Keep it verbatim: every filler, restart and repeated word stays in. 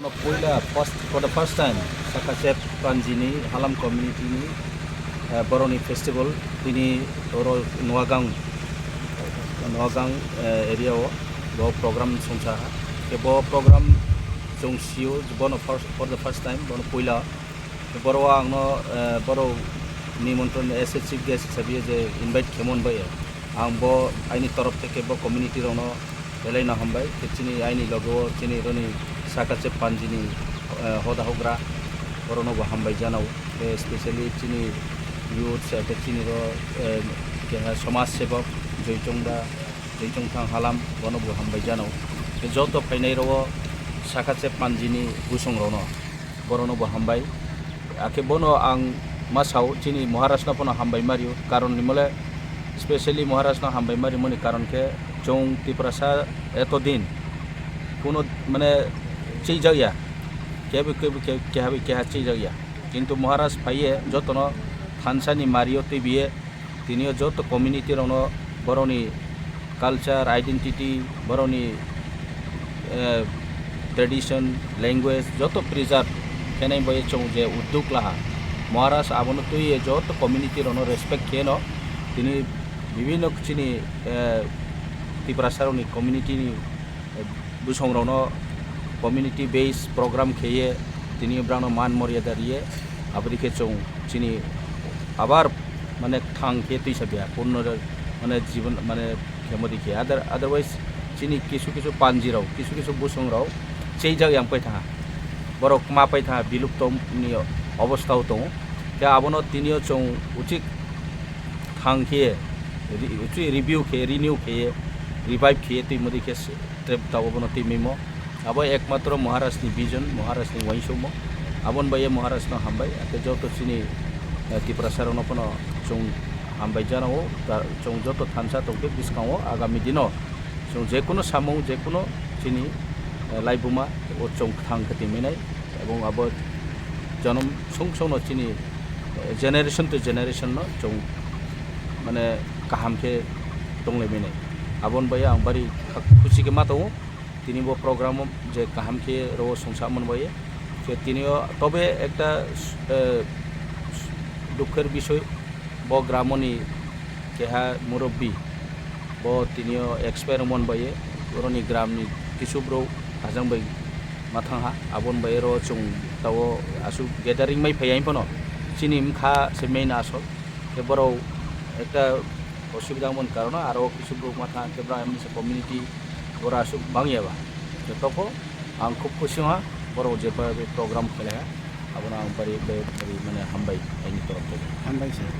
Poila first, for the first time, Sakachep Panjini Halam community ni, eh, boroni festival tini oro Noagang, Noagang, eh, area o bo program songsa ha. Ke bo program chong sio bono first, for the first time, bono poila. Boro ang no, eh, boro nimontron as a chief guest hisabe je invite khemon bai. Ang bo aini torof theke bo community rokno belai no hambai. Khe chini aini logo chini roni Sakachep Panjini, eh, hoda hogra, borokno bo hambai janao. Khe specially chini youth, eh, khe chini ro, eh, keha somaj sebok Joy Chongda, Joy Chongthang Halam, bono bo hambai janao. Khe joto phainai rok Sakachep Panjini busong rokno, borokno bo hambai. Akhe bono ang ma sao, chini Maharaj no phano hambai ma rio, karon ni mole specially Maharaj no hambai ma rimani karon khe chwng Tiprasa eto din kuno mane cheijakya, keha bai keha, keha bai keha cheijakya, kintu Maharaj phaiye jotono thansa ni mario twibiye. Tini o joto community rokno borokni culture, identity, borokni, eh, tradition, language joto preserve khenai bai chwng je uddog laha. Maharaj abono twiwi joto community rokno respect kheno tini bibhinno chini, eh, Tiprasa rokni community ni busong rokno community base program kheye tini brano man moryada riye, aboni khe chwng chini abar mane thang khe twisa biya purno mane jibon mane khemodi khe. Other-, otherwise chini kisu kisu panji rok, kisu kisu busong rok cheijak yang pai tha, borok ma pai tha, bilupto ni obostha o tongo. Khe abono tini o chwng uchik thang khe, re-, uchik review khe, renew khe, revive khe twi modi khe se-, trip tabo bono twi mimo. Abo ekmatro Maharaj ni vision, Maharaj ni uansukmo. Aboni bai Maharaj no hambai, ate joto chini, eh, Tiprasa rokno phano chwng hambai janao, ta-, chwng joto thansa tongkhe bwskango agami dino chwng jekunu samung, jekunu chini, eh, laibuma o chwng thang khe twi minai, ebong abo jonom song songno chini, eh, generation to generation no chwng mane kaham khe tonglai minai. Aboni bai ang bari kha-, khusi khe ma tongo. Tini bo program o je kaham khe ro songsa mon bai. Je tini o tobe ekta, eh, dukher bisoi, bo gramoni keha murubbi, bo tini o expire mon bai, boroni gramni kisu bro ajang bai ma thang ha, aboni bai ro chwng tao aswk gathering mai phai phano chini mkha se main asol. Khe borok ekta osubida wngmani karon aro kisu borok ma thang khe borok M D C community borok aswk bangya ba. Khe toko ang khub khusi wngha borok je program khlai ha, abono ang bari, bari, bari mane hambai aini torof theke. Hambai sir.